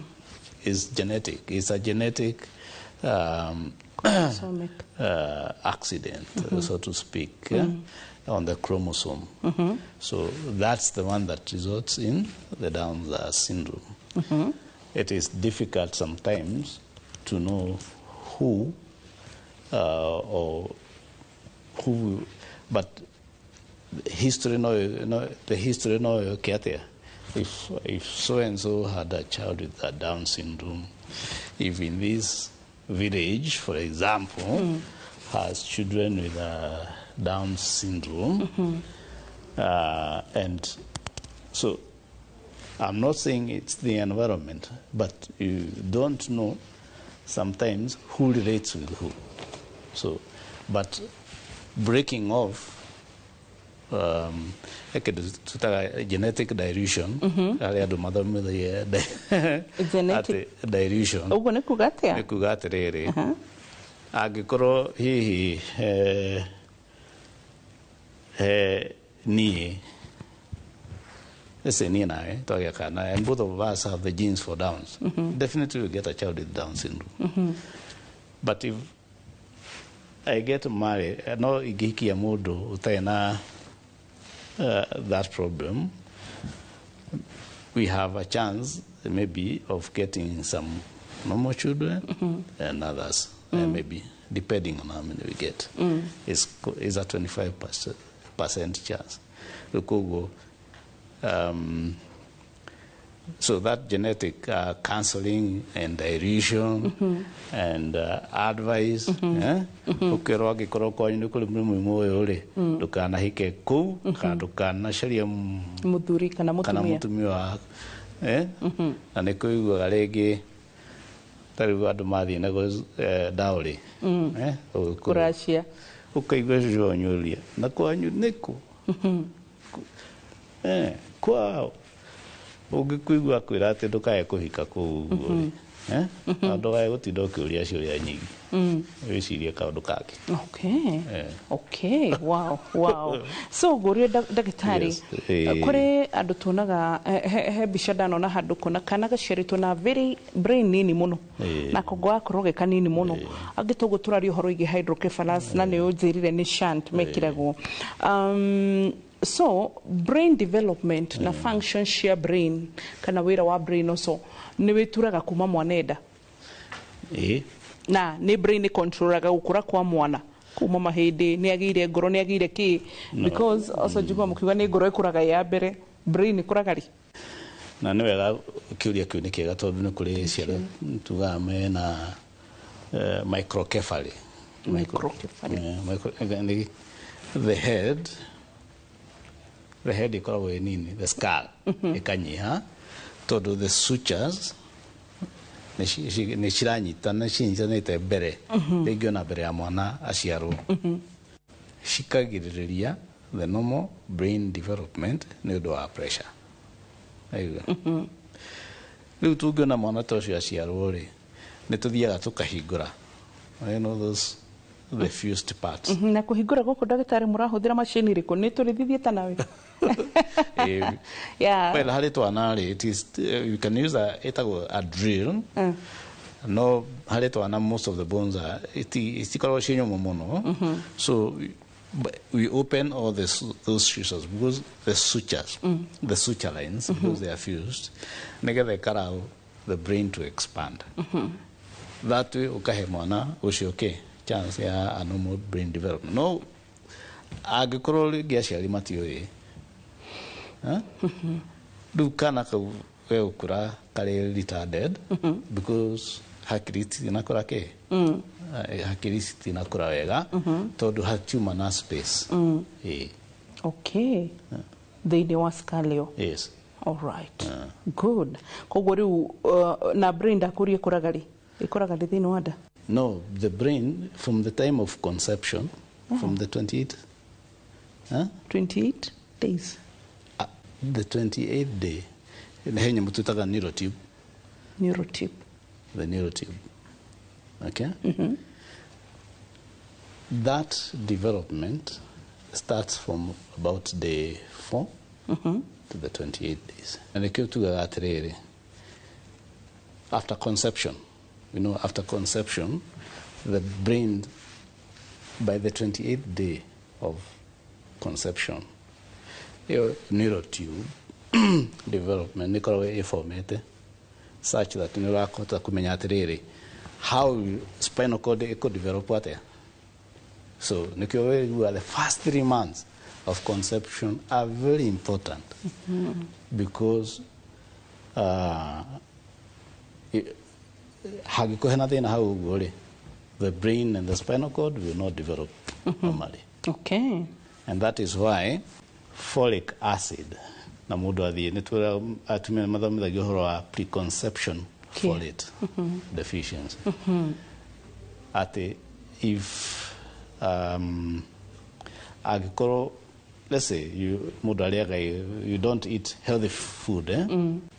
B: is genetic. It's a genetic
A: Chromosomic.
B: Accident, so to speak, yeah, on the chromosome. So that's the one that results in the Down syndrome. It is difficult sometimes to know who or who, but history no, the history no yoke atia. If so and so had a child with a Down syndrome, if in this village, for example, has children with a Down syndrome, and so I'm not saying it's the environment, but you don't know sometimes who relates with who. So, but breaking off kĩndũ tũtaga genetic dilution, harĩa andũ mathomithagia
A: Genetic-
B: atĩ dilution
A: Ũguo nĩ kuga atĩa?
B: Nĩ kuga atĩrĩrĩ, angĩkorwo hihi niĩ, let's say niĩ nawe twagĩa kana and both of us have the genes for Downs, definitely we get a child with Down syndrome. But if I get married, no ingĩhikia mũndũ ũtarĩ na that problem, we have a chance maybe of getting some normal children and others, maybe depending on how many we get. It's a 25% chance. Rĩu koguo, so that genetic counseling and dilution and advice, eh? Ũkerwo angĩkorwo kwanyu nĩ kũrĩ mũrimũ ũyũ rĩ, ndũkanahike kũu kana ndũkanacarie
A: Mũthuri kana
B: kana
A: mũtumia.
B: Mũtumia wa, eh? Na nĩ kũiguaga rĩngĩ ta rĩu andũ mathiĩ na dowry, eh?
A: Kũracia.
B: Ũkaigua cũcũ wanyu na kwanyu nĩkũ, eh, kwao ũngĩkũigua akwĩra atĩ ndũkae kũhika kũu ũguo rĩ. Eh? Na ndũkae gũtinda ũkĩũria ciũria nyingĩ, wĩcirie kaũndũ kangĩ.
A: Okay.
B: Eh.
A: Okay, wow. So ngũrie ndagĩtarĩ,
B: Yes, eh.
A: kũrĩ andũ tuonaga he mbica ndanona handũ kũna kana gaciarĩtwo na very brain nini mũno, na kongo gakorwo ge kanini mũno. Angĩ toguo tũraria ũhoro wĩgiĩ hydrocephalus, na nĩ ũnjĩrire nĩ shunt mekĩragwo. So brain development na function cia brain kana wĩra wa brain ũcio nĩ wĩturaga kuma mwana enda?
B: Ĩĩ.
A: Na nĩ brain ĩcontrolaga gũkũra kwa mwana kuma mahĩndĩ, nĩ agĩire ngoro, nĩ agĩire kĩ? Because also njigua mũkiuga nĩ ngoro ĩkũraga ya mbere, brain ĩkũraga rĩ?
B: Na nĩ wega, kĩũria kĩu nĩ kĩega, tondũ nĩ kũrĩ ciana tugaga mena microcephaly.
A: Microcephaly.
B: Eh, the head ĩkoragwo ĩ nini, the skull ĩkanyiha, tondũ the sutures nĩ ciranyitana, cinyitanĩte mbere, rĩngĩ ona mbere ya mwana aciarwo, cikagirĩrĩria the normal brain development nĩ ũndũ wa pressure. Aigua rĩu tũngĩona mwana ta ũcio aciarwo rĩ, nĩ tũthiaga tũkahingũra, you know those the fused parts.
A: Na kũhingũra gũkũ, ndagĩtarĩ, mũrahũthĩra macini ĩrĩkũ? Nĩ tũrĩthithie ta nawe? Yeah.
B: Well, harĩ twana rĩ, it is you can use a ĩtagwo a drill. No harĩ twana, most of the bones are itikoragwo ciĩ nyũmũ mũno, so but we open all those sutures because the suture lines, because they are fused, nĩgetha ĩkarau the brain to expand. That way ũkahe mwana ũcio kĩ chance ya a normal brain development. No angĩkorwo rĩngĩ aciari matiũĩ, rĩu kana kau gegũkũra karĩ retarded because hakiri citinakũra kĩ. Eh, hakiri citinakũra wega tondũ hatiuma na space. Ĩĩ.
A: Okay, thĩinĩ wa skull ĩyo?
B: Yes.
A: Alright, good. Koguo rĩu na brain ndakũria ĩkũraga rĩ? Ĩkũraga rĩ thĩinĩ wa nda?
B: No, the brain from the time of conception, from the 28th, huh?
A: 28 days?
B: The 28th day, he nyamũ twĩtaga neurotube.
A: Neurotube.
B: The neurotube, okay? That development starts from about day 4 to the 28 days. Na nĩkĩo tugaga atĩrĩrĩ, after conception, after conception, the brain, by the 28th day of conception, ĩyo neurotube development nĩ ĩkoragwo ĩfomete such that nĩ ũrakũhota kũmenya atĩrĩrĩ, how spinal cord ĩkũ-develop atĩa. So nĩkĩo wĩiguaga the first 3 months of conception are very important because hangĩkorwo hena thĩna hau ũguo rĩ, the brain and the spinal cord will not develop normally. And that is why folic acid, na mũndũ athiĩ nĩ twĩra atumia nĩ mathomithagio ũhoro wa preconception folate deficiency, atĩ if angĩkorwo, let's say, you mũndũ arĩaga, you don't eat healthy food, eh?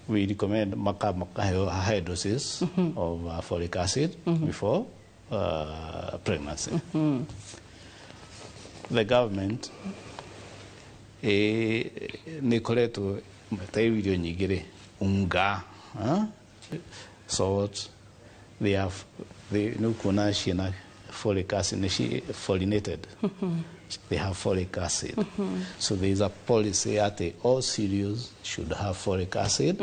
B: We recommend makaheo high doses of folic acid before pregnancy. The government nĩ ĩkoretwo ta rĩu irio nyingĩ rĩ, unga, huh? Salt, they have they nĩ ũkuona ciĩna folic acid, nĩ folinated, they have folic acid. So there is a policy atĩ all cereals should have folic acid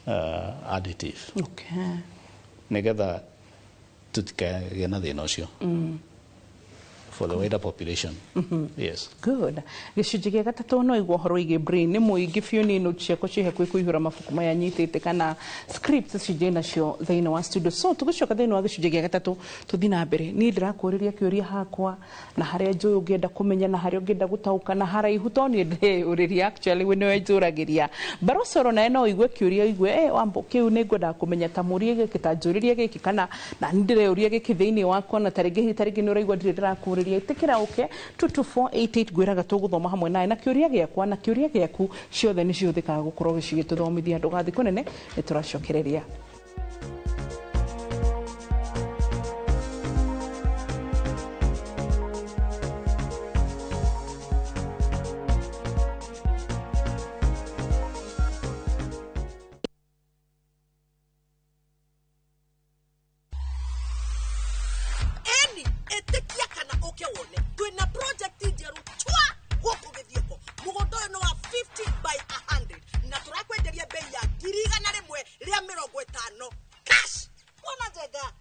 B: additive, nĩgetha tũtikagĩe na thĩna ũcio for the wider population, yes.
A: Good. Gĩcunjĩ gĩa gatatũ, no igua ũhoro wĩgiĩ brain nĩ mũingĩ biũ. Nĩ notes ciakwa ciĩ hakuhĩ kũihũra mabuku maya nyitĩte kana scripts ici nacio thĩinĩ wa studio. So tũgĩcoka thĩinĩ wa gĩcunjĩ gĩa gatatũ, tũthiĩ na mbere. Niĩ ndĩrakũrĩria kĩũria hakwa na harĩa njũĩ ũngĩenda kũmenya na harĩa ũngĩenda gũtaũka na haraihu to niĩ ndĩreyũrĩria, actually we nĩwe njũragĩria barocoro nawe no ũigue kĩũria, ũigue wambo kĩu nĩ ngwendaga kũmenya, ta mũrie gĩkĩ, ta njũrĩrie gĩkĩ, kana na nĩ ndĩreyũria gĩkĩ thĩinĩ wakwa, na tarĩngĩ nĩ ũraigua ndirĩ ndĩrakũrĩria. Ĩtĩkĩra ũke 22488, ngwĩraga tũgũthoma hamwe nawe na kĩũria gĩakwa na kĩũria gĩaku ciothe nĩ cihũthĩkaga gũkorwo cigĩtũthomithia. Ndũgathiĩ kũnene, nĩ tũracokereria.
I: Ĩtĩkia kana ũke wone twĩna project njerũ chwa gũkũ Gĩthioko. Mũgũnda ũyũ nĩ wa 50 by 100 na tũrakwenderia bei ya 150,000 cash. Wona njega.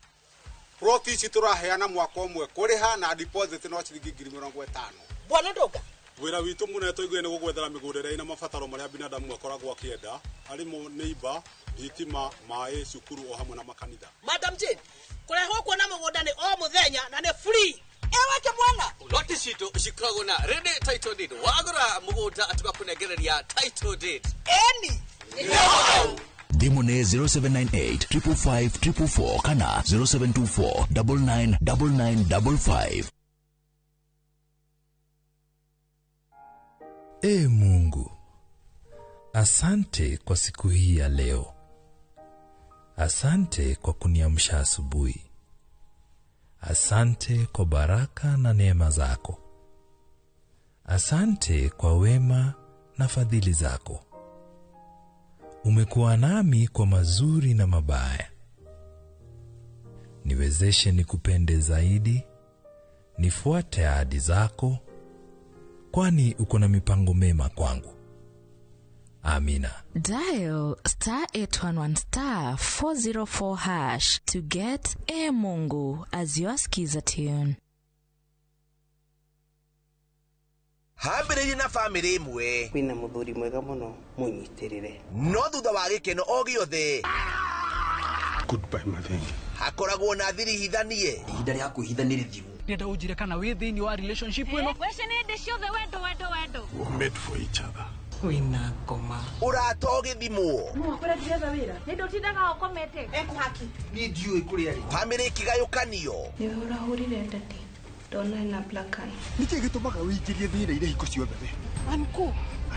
J: Ploti ici tũraheana mwaka ũmwe kũrĩha na deposit no ciringi 50,000.
I: Bwana Ndoga,
J: wĩra witũ mũnene tũiguire nĩ gũgwethera mĩgũnda ĩrĩa ĩna mabataro marĩa binadamu akoragwo akĩenda arĩmo nĩ imba, thitima, maĩ, cukuru o hamwe na makanitha.
I: Madam Jane, kũrehwo kuona mũgũnda nĩ o mũthenya na nĩ free. Ewe kĩmwana,
K: Loti citũ cikoragwo na ready title deed. Wagũra mũgũnda tũgakũnengereria title deed.
I: Eni
L: Thimũ nĩ 0798 555 444 kana 0724 999955.
M: Ee Mungu, asante kwa siku hii ya leo. Asante kwa kuniamsha asubuhi. Asante kwa baraka na neema zako. Asante kwa wema na fadhili zako. Umekuwa nami kwa mazuri na mabaya. Niwezeshe nikupende zaidi, nifuate ahadi zako, kwani uko na mipango mema kwangu. Amina.
N: Dial star 811 star 404 hash to get E Mungu as your skiza tune.
O: Hambĩrĩirie na bamĩrĩ ĩmwe
P: kwĩna mũthuri mwega mũno mũnyitĩrĩre
O: no thutha wa gĩkeno o gĩothe
J: Goodbye, Mathenge.
O: Hakoragwo na thiri hithanie.
Q: Ihinda rĩa kwĩhitha nĩ rĩthiru.
G: Ndĩrenda ũnjĩre kana wĩ thĩinĩ wa relationship ĩno.
E: Wece nĩ hĩndĩ ciothe wendo wendo wendo.
J: We're made for each other.
P: Wĩna ngoma.
O: Ũrata ũgĩthimwo.
E: Mwakũrĩa ndiretha wĩra. Nĩ ndũtindaga ũkomete.
I: Ekuhaki.
Q: Niĩ ndiũĩ kũrĩa rĩ.
O: Bamĩrĩ ĩkĩgayũkanio.
R: Nĩwe ũrahũrire ndadi ndona ena black eye.
Q: Nĩkĩ gĩtũmaga wĩingĩrie thĩna-inĩ hingo ciothe we?
I: Anko.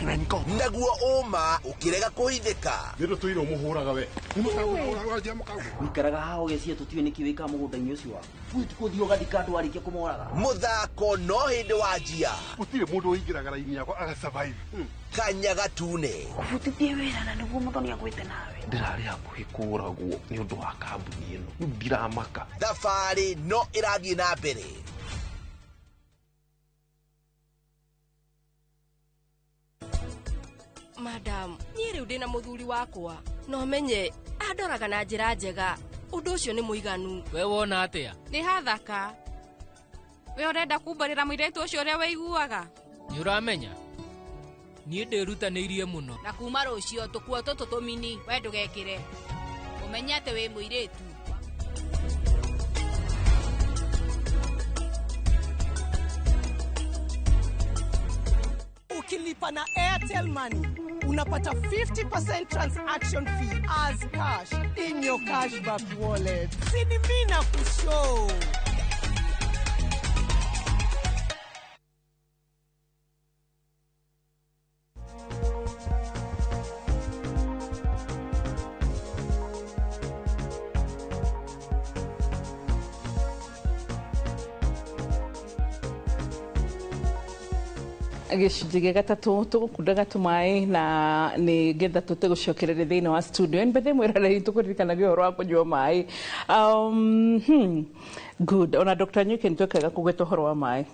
Q: Anko.
O: Naguo ũma ũkĩrega kũhithĩka.
J: Nĩ ndũtũire ũmũhũraga we.
Q: Wĩikaraga haha ũgeciria tũtiũĩ nĩkĩ wĩkaga mũgũnda-inĩ ũcio waku. Bui ti kũthiĩ ũgathika andũ warĩkia kũmoraga.
O: Mũthako no hĩndĩ wanjia.
J: Gũtirĩ mũndũ ũingĩraga raini yakwa agasurvive.
O: Kanya gatune.
R: Ũbutithie wĩra na nĩguo Mũthoni agwĩte nawe.
S: Ndĩrarĩ hakuhĩ kũũragwo nĩ ũndũ wa kambuni ĩno. Rĩu ndiramaka.
O: Thabarĩ no ĩrathiĩ na mbere.
T: Madam, niĩ rĩu ndĩna mũthuri wakwa no menye andoraga na njĩra njega ũndũ ũcio nĩ mũiganu.
G: We wona atĩa?
E: Nĩ hathaka. We ũrenda kumbarĩra mũirĩtu ũcio ũrĩa waiguaga?
G: Nĩ ũramenya niĩ ndĩrutanĩirie mũno.
E: Na kuma rũciũ tũkuo tũtũ tũmini we ndũgekĩre ũmenye atĩ wĩ mũirĩtu.
I: Ukilipa na Airtel Money unapata 50% transaction fee as cash in your cashback wallet. Sini mina kushow.
A: Gĩcunjĩ gĩa gatatũ tũgũkundaga tũmaĩ na nĩ getha tũte gũcokereria thĩinĩ wa studio mbere mwĩroreri tũkũririkanagia ũhoro wa kũnyua maĩ. Good. Ona Dr. Nyuki nĩtwekaga kũgweta ũhoro wa maĩ.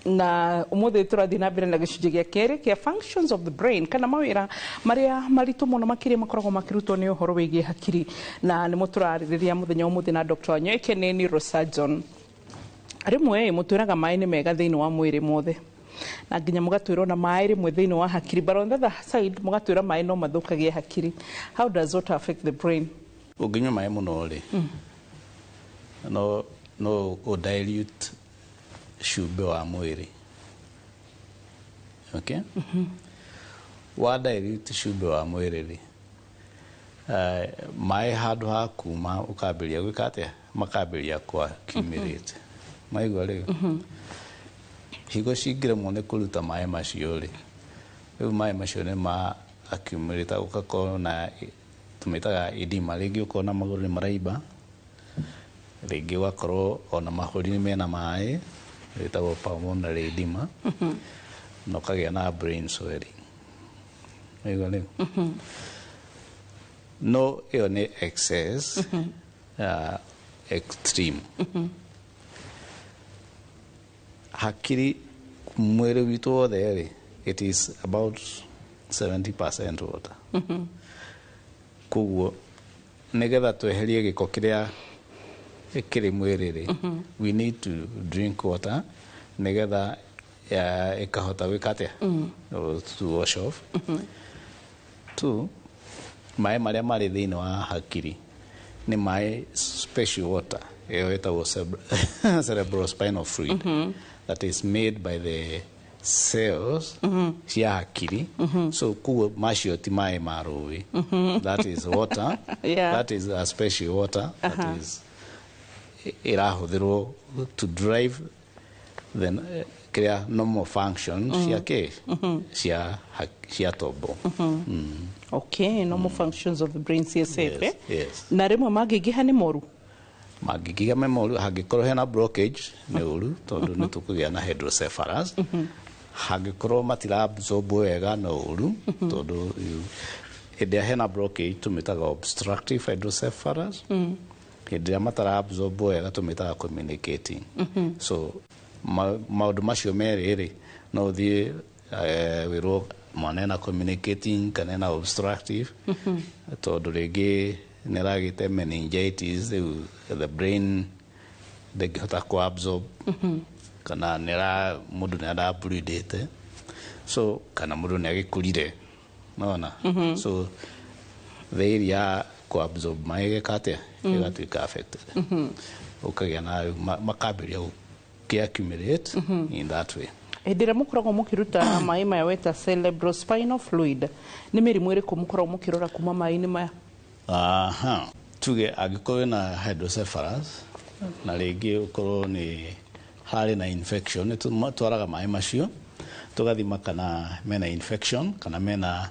A: Na ũmũthĩ tũrathiĩ na mbere na gĩcunjĩ gĩa kerĩ kĩa functions of the brain kana mawĩra marĩa maritũ mũno makĩria makoragwo makĩrutwo nĩ ũhoro wĩgiĩ hakiri na nĩmo tũrarĩrĩria mũthenya ũmũthĩ na Dr. Nyoike nĩ neurosurgeon. Rĩmwe mũtwĩraga maĩ nĩ mega thĩinĩ wa mwĩrĩ mothe na nginya mũgatwĩra ona maĩ rĩmwe thĩinĩ wa hakiri, but on the other side mũgatwĩra maĩ no mathũkagie hakiri. How does water affect the brain?
B: Ũngĩnyua maĩ mũno rĩ, no ũdilute cumbĩ wa mwĩrĩ. Okay? Wa dilute cumbĩ wa mwĩrĩ rĩ, maĩ handũ ha kuma ũkambĩrĩria gwĩka atĩa? Makambĩrĩria kũ accumulate. Maigua rĩu? Higo cingĩremwo nĩ kũruta maĩ macio rĩ, rĩu maĩ macio nĩ ma accumulate ũgakorwo na tũmĩtaga edema. Rĩngĩ ũkona magũrũ nĩ maraimba, rĩngĩ ũgakorwo ona mahũri nĩ mena maĩ, ĩtagwo pulmonary edema, na ũkagĩa na brain swelling. Maigua rĩu? No ĩyo nĩ excess, extreme. Hakiri mwĩrĩ witũ wothe rĩ, it is about 70% water. Koguo nĩgetha tweherie gĩko kĩrĩa kĩrĩ mwĩrĩ rĩ, we need to drink water nĩgetha ĩkahota gwĩka atĩa? To wash off. Two, maĩ marĩa marĩ thĩinĩ wa hakiri nĩ maĩ special water ĩyo ĩtagwo cerebrospinal fluid that is made by the cells cia hakiri. So koguo macio ti maĩ ma rũĩ. That is water. That is a special water that is ĩrahũthĩrwo to drive the kĩrĩa normal function cia kĩ cia tombo.
A: Okay, normal functions of the brain, CSF.
B: Yes,
A: eh?
B: Yes.
A: Na rĩmwe mangĩingĩha nĩ moru?
B: Mangĩingĩha me moru. Hangĩkorwo hena blockage nĩ ũru, tondũ nĩ tũkũgĩa na hydrocephalus. Hangĩkorwo matira absorb wega no ũru, tondũ hĩndĩ ĩrĩa hena blockage tũmĩtaga obstructive hydrocephalus. Hĩndĩ ĩrĩa matara absorb wega tũmĩtaga communicating. So maũndũ macio merĩ rĩ, no ũthiĩ wĩrwo mwana ena communicating kana ena obstructive, tondũ rĩngĩ nĩ aragĩte meningitis, rĩu the brain ndĩngĩhota kũ absorb, kana nĩ mũndũ nĩ arableedĩte, so kana mũndũ nĩ agĩkũrire nona. So the area ya kũ absorb maĩ gĩka atĩa? Ĩgatuĩka affected. Ũkagĩa na makambĩrĩria gũkĩ accumulate in that way.
A: Hĩndĩ ĩrĩa mũkoragwo mũkĩruta maĩ maya weta cerebrospinal fluid, nĩ mĩrimũ ĩrĩkũ mũkoragwo mũkĩrora kuma maĩ-inĩ maya?
B: Aha, tuge angĩkorwo wĩna hydrocephalus na rĩngĩ ũkorwo nĩ harĩ na infection, nĩ twaraga maĩ macio tũgathima kana mena infection, kana mena,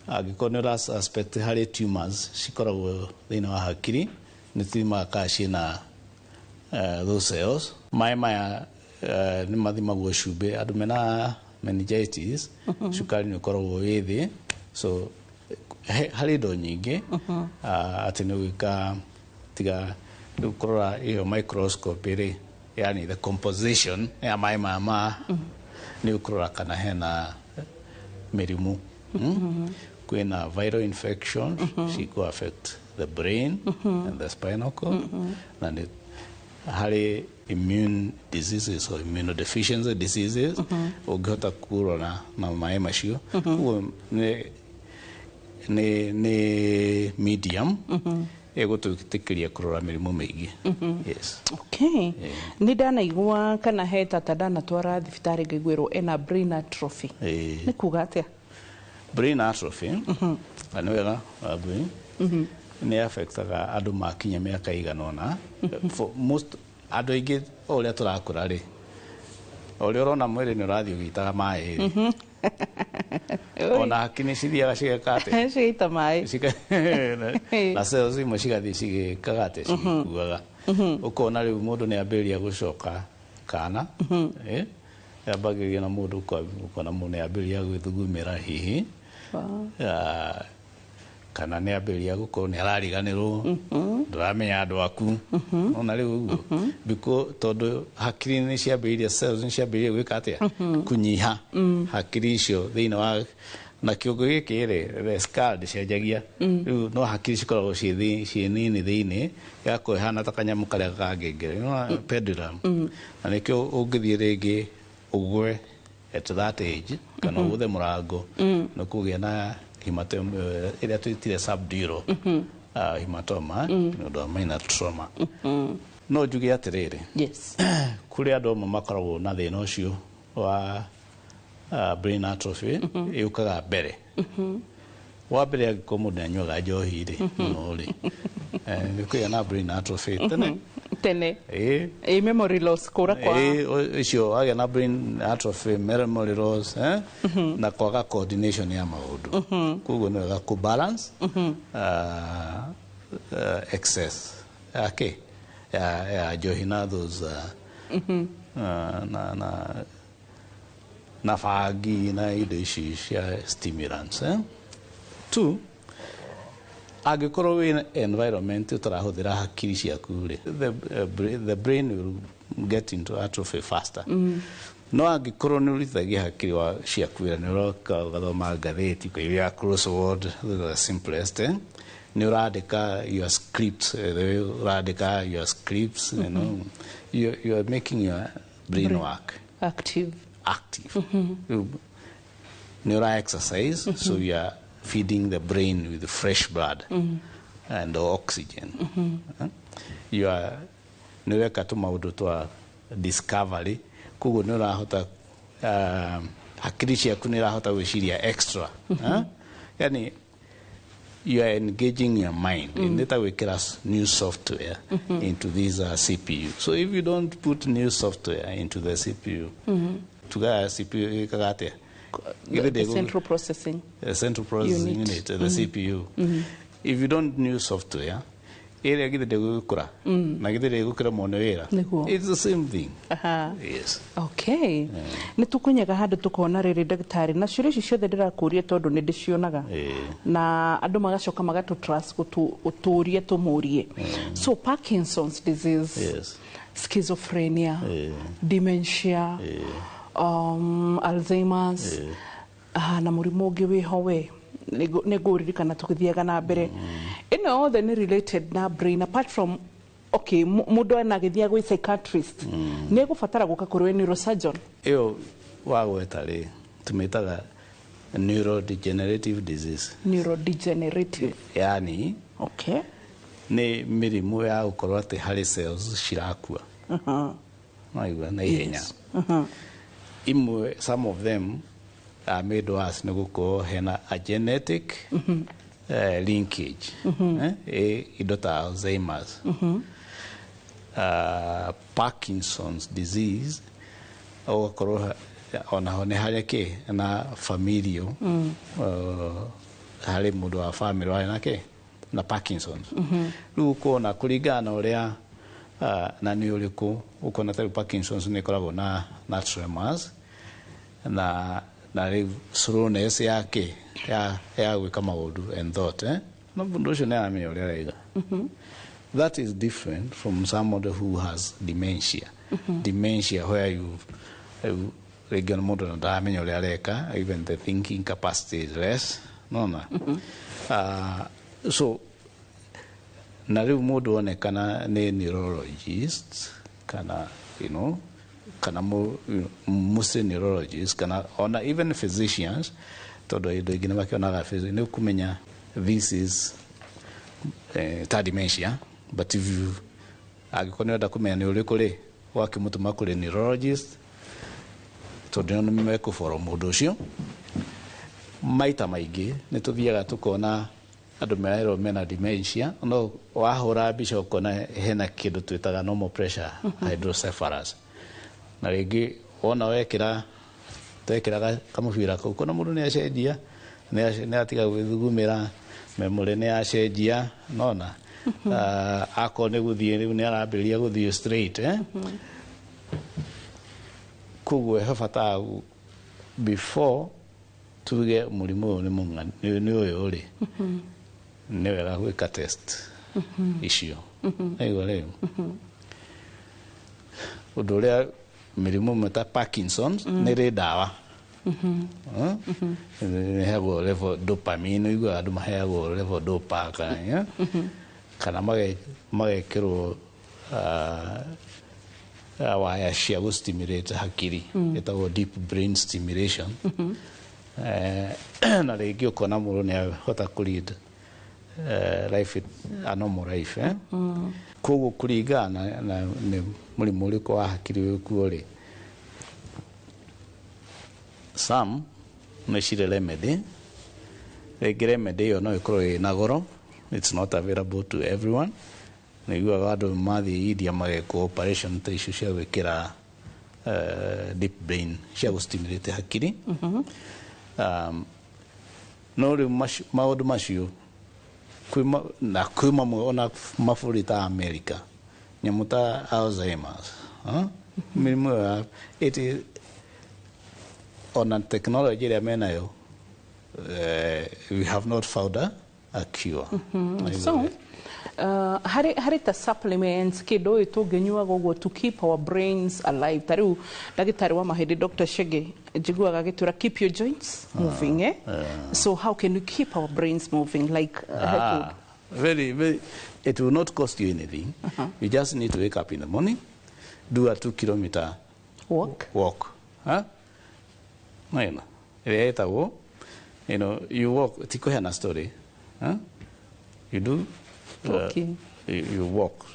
B: angĩkorwo nĩ ũra suspect harĩ tumors cikoragwo thĩinĩ wa hakiri, nĩ tũthimaga kana ciĩna those cells. Maĩ maya nĩ mathimagwo cumbĩ. Andũ mena meningitis, cukari nĩ ũkoragwo wĩ thĩ. So harĩ indo nyingĩ atĩ nĩ gwĩka tiga rĩu kũrora ĩyo microscope rĩ, yani the composition ya maĩ maya ma nĩ ũkũrora kana hena mĩrimũ. Kwĩna viral infection cikũ affect the brain and the spinal cord, na nĩ harĩ immune diseases or immunodeficiency diseases ũngĩhota kũrora na maĩ macio. Koguo nĩ medium ĩgũtũĩtĩkĩria kũrora mĩrimũ mĩingĩ. Yes.
A: Okay. Nĩ ndanaigua kana he tata ndanatwara thibitarĩ ngaiguĩrwo ena brain atrophy. Nĩ kuga atĩa?
B: Brain atrophy na nĩ wega Wambui, nĩ affectaga andũ makinya mĩaka igana ũna. For most andũ aingĩ, o ũrĩa tũrakũra rĩ, o ũrĩa ũrona mwĩrĩ nĩ ũrathiĩ ũgĩitaga maĩ rĩ, ona hakiri nĩ cithiaga cigeka atĩa?
A: Cigaita maĩ.
B: Na cells imwe cigathiĩ cigĩkaga atĩa? Cigĩkuaga. Ũkona rĩu mũndũ nĩ ambĩrĩria gũcoka kana yambagĩrĩria na mũndũ ũkona mũndũ nĩ ambĩrĩria gwĩthugumĩra hihi. Kana nĩ ambĩrĩria gũkorwo nĩ arariganĩrwo, ndũramenya andũ aku ona rĩu ũguo. Tondũ hakiri nĩ ciambĩrĩirie, cells nĩ ciambĩrĩirie gwĩka atĩa? Kũnyiha. Hakiri icio thĩinĩ wa na kĩongo gĩkĩ rĩ, the skull ndĩcenjagia. Rĩu no hakiri cikoragwo ciĩ nini thĩinĩ, ĩgakorwo ĩhana ta kanyamũ karĩa kangengere, pendulum. Na nĩkĩo ũngĩthiĩ rĩngĩ ũgwe at that age kana ũgũthe mũrango, nĩ kũgĩa na hematoma ĩrĩa twĩtire subdural hematoma nĩ ũndũ wa minor trauma. No njuge atĩrĩrĩ, kũrĩ andũ amwe makoragwo na thĩna ũcio wa brain atrophy ĩũkaga mbere. Wa mbere, angĩkorwo mũndũ nĩanyuaga njohi rĩ mũno rĩ, nĩ kũgĩa na brain atrophy tene.
A: Tene. Ĩ memory loss, kũra kwa
B: Ĩĩ, icio wagĩa na brain atrophy, memory loss, na kwaga coordination ya maũndũ. Koguo nĩ wega kũ balance excess ya ya njohi na those na bangi na indo ici cia stimulants. Two, Angĩkorwo wĩ environment ũtarahũthĩra hakiri ciaku rĩ, the brain will get into atrophy faster. No angĩkorwo nĩ ũrithagia hakiri wa ciaku wĩra, nĩ ũroka ũgathoma ngathĩti, ũkaigua crossword, the simplest, eh? Nĩ ũrandĩka your scripts, the way ũrandĩka your scripts, you are making your brain
A: Brain.
B: work
A: Active.
B: Active. Rĩu nĩ ũra exercise, so you are feeding the brain with fresh blood and oxygen. Eh? You are nĩ weka tũmaũndũ twa discovery, koguo nĩ ũrahota hakiri ciaku nĩ irahota gwĩciria extra. Eh? Yani you are engaging your mind. Nĩ ta gwĩkĩra new software into this CPU. So if you don't put new software into the CPU, tugaga CPU ĩkaga atĩa?
A: The central processing
B: The central processing
A: unit.
B: unit, the CPU. If you don't new software, ĩrĩa githĩ ndĩgũgĩkũra na githĩ ndĩgũkĩra mone wĩra?
A: Nĩguo.
B: It's the same thing. Yes.
A: Okay, nĩ tũkũnyaga handũ tũkona rĩrĩ, ndagĩtarĩ, na ciũria ici ciothe ndĩrakũria tondũ nĩ ndĩcionaga na andũ magacoka magatũ trust gũtũria tũmũrie. So Parkinson's disease, schizophrenia, dementia, Alzheimer's, na mũrimũ ũngĩ wĩho we nĩ ngũririkana tũgĩthiaga na mbere, ĩno yothe nĩ related na brain. Apart from, okay, mũndũ anagĩthiaga gwĩ psychiatrist, nĩ egũbatara gũka kũrĩ we neurosurgeon?
B: Ĩyo wagweta rĩ, tũmĩtaga neurodegenerative disease.
A: Neurodegenerative.
B: Yani nĩ mĩrimũ ya gũkorwo atĩ harĩ cells cirakua, naigua, na ihenya. Imwe, some of them are made worse nĩ gũkorwo hena a genetic linkage. Eh, indo ta Alzheimer's, Parkinson's disease, ũgakorwo onaho nĩ harĩa kĩ na familial, harĩ mũndũ wa family warĩ na kĩ na Parkinson's. Rĩu ũkona kũringana na ũrĩa na nĩ ũrĩkũ, ũkona ta rĩu Parkinson's nĩ ĩkoragwo na tremors na rĩu slowness ya kĩ ya gwĩka maũndũ and thought, eh? No mũndũ ũcio nĩ aramenya ũrĩa araiga. That is different from somebody who has dementia. Dementia where you rĩngĩ mũndũ na ndaramenya ũrĩa areka, even the thinking capacity is less, nona. So na rĩu mũndũ onekana nĩ neurologist kana kana mostly neurologist kana ona even physicians, tondũ indo ingĩ nĩ makĩonaga nĩ kũmenya this is ta dementia. But if you angĩkorwo nĩ ũrenda kũmenya nĩ ũrĩkũ rĩ, ũgakĩmũtũma kũrĩ neurologist, tondũ nĩ mekũboro mũndũ ũcio. Maita maingĩ nĩ tũthiaga tũkona andũ mererwo mena dementia, no wahũra mbica ũkona hena kĩndũ twĩtaga normal pressure hydrocephalus, na rĩngĩ wona wekĩra twekĩra kamũbira kau, ũkona mũndũ nĩ acenjia, nĩ atiga gwĩthugumĩra, memory nĩ yacenjia, nona. Akorwo nĩ gũthiĩ, rĩu nĩ arambĩrĩria gũthiĩ straight, eh? Koguo he bata before tuge mũrimũ ũyũ nĩ nĩ ũyũ rĩ, nĩ wega gwĩka test icio. Aigua, rĩu ũndũ ũrĩa mĩrimũ ĩmwe ta Parkinson's nĩ rĩ ndawa. Ĩheagwo levodopa, ũiguaga andũ maheagwo levodopa kana, eh? Kana magekĩrwo waya cia gũ-stimulate hakiri, ĩtagwo deep brain stimulation. Na rĩngĩ ũkona mũndũ nĩ ahota kũ lead life, a normal life, eh? Koguo kũringana na nĩ mũrimũ ũrĩkũ wa hakiri wĩkuo rĩ, some nĩ cirĩ remedy. Rĩngĩ remedy ĩyo no ĩkorwo ĩna goro, it's not available to everyone. Nĩiguaga andũ mathiĩ India magekwo operation ta icio cia gwĩkĩra deep brain cia gũ-stimulate hakiri. No rĩu maũndũ macio na kwĩ mamwe ona mabũrũri ta America, nyamũ ta Alzheimer's, huh? Mĩrimũ ĩyo it is ona technology ĩrĩa menayo, we have not found a, a cure.
A: So harĩ ta supplements, kĩndũ ũyũ tũngĩnyuaga ũguo to keep our brains alive, ta rĩu ndagĩtarĩ wa mahĩndĩ Dr. Shege njiguaga agĩtwĩra, "Keep your joints moving," eh? So how can we keep our brains moving, like
B: Ah, very, very, it will not cost you anything. You just need to wake up in the morning, do a 2 kilometer
A: walk.
B: Walk. Huh? No, ĩrĩa ĩtagwo, you walk, ti kũheana story. Huh? You do,
A: Walking.
B: you walk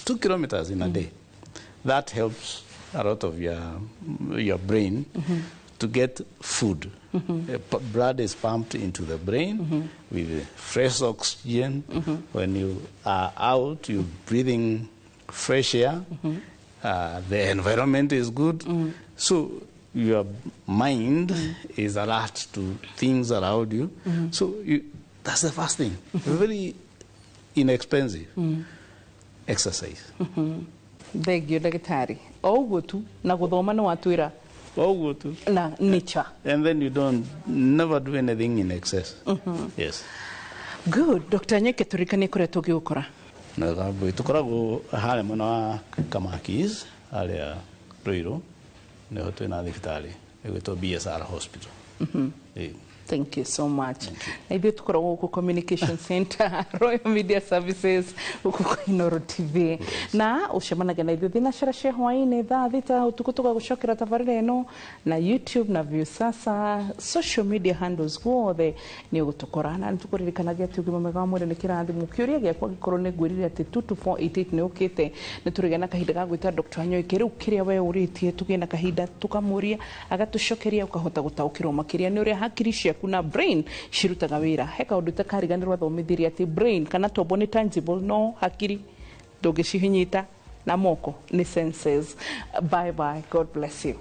B: 2 kilometers in a day. That helps a lot of your brain to get food. Blood is pumped into the brain with fresh oxygen. When you are out, you're breathing fresh air. The environment is good. So your mind is alert to things around you. So that's the first thing. Very inexpensive exercise.
A: Thengio ndagĩtarĩ, o ũguo tu na gũthoma nĩ watwĩra.
B: O ũguo tu.
A: Na nature.
B: And then you don't never do anything in excess. Yes.
A: Good. Dr. Nyeke, tũririkanie kũrĩa tũngĩgũkora.
B: Na gambũ tũkoragwo harĩa mwena wa Kamakis, harĩa Ruiru, nĩho twĩna thibitarĩ ĩgwĩtwo BSR Hospital. Ĩĩ.
A: Thank you so much. Na ithuĩ tũkoragwo gũkũ Communication Center, Royal Media Services, gũkũ kwa Inooro TV, na ũcemanagia na ithuĩ thinacara cia hwaĩ-inĩ thaa 6 ũtukũ, tũgagũcokera tabarĩra ĩno na YouTube na Viusasa, social media handles guothe nĩ ũgũtũkora. Na nĩ tũkũririkanagia atĩ ũgima mwega wa mwĩrĩ nĩ kĩrathimo. Kĩũria gĩakwa gĩkorwo nĩ ngwĩrire atĩ 22488 nĩ ũkĩte, nĩ tũrĩgĩa na kahinda ga gwĩta Dr. Wanyoike rĩu kĩrĩa we ũrĩtie, tũgĩe na kahinda tũkamũria agatũcokeria, ũkahota gũtaũkĩrwo makĩria nĩ ũrĩa hakiri ciaku na brain cirutaga wĩra. He kaũndũ itakariganĩrwo athomithirie atĩ brain kana tombo nĩ tangible, no hakiri ndũngĩcihinyita na moko, nĩ senses. Bye bye, God bless you.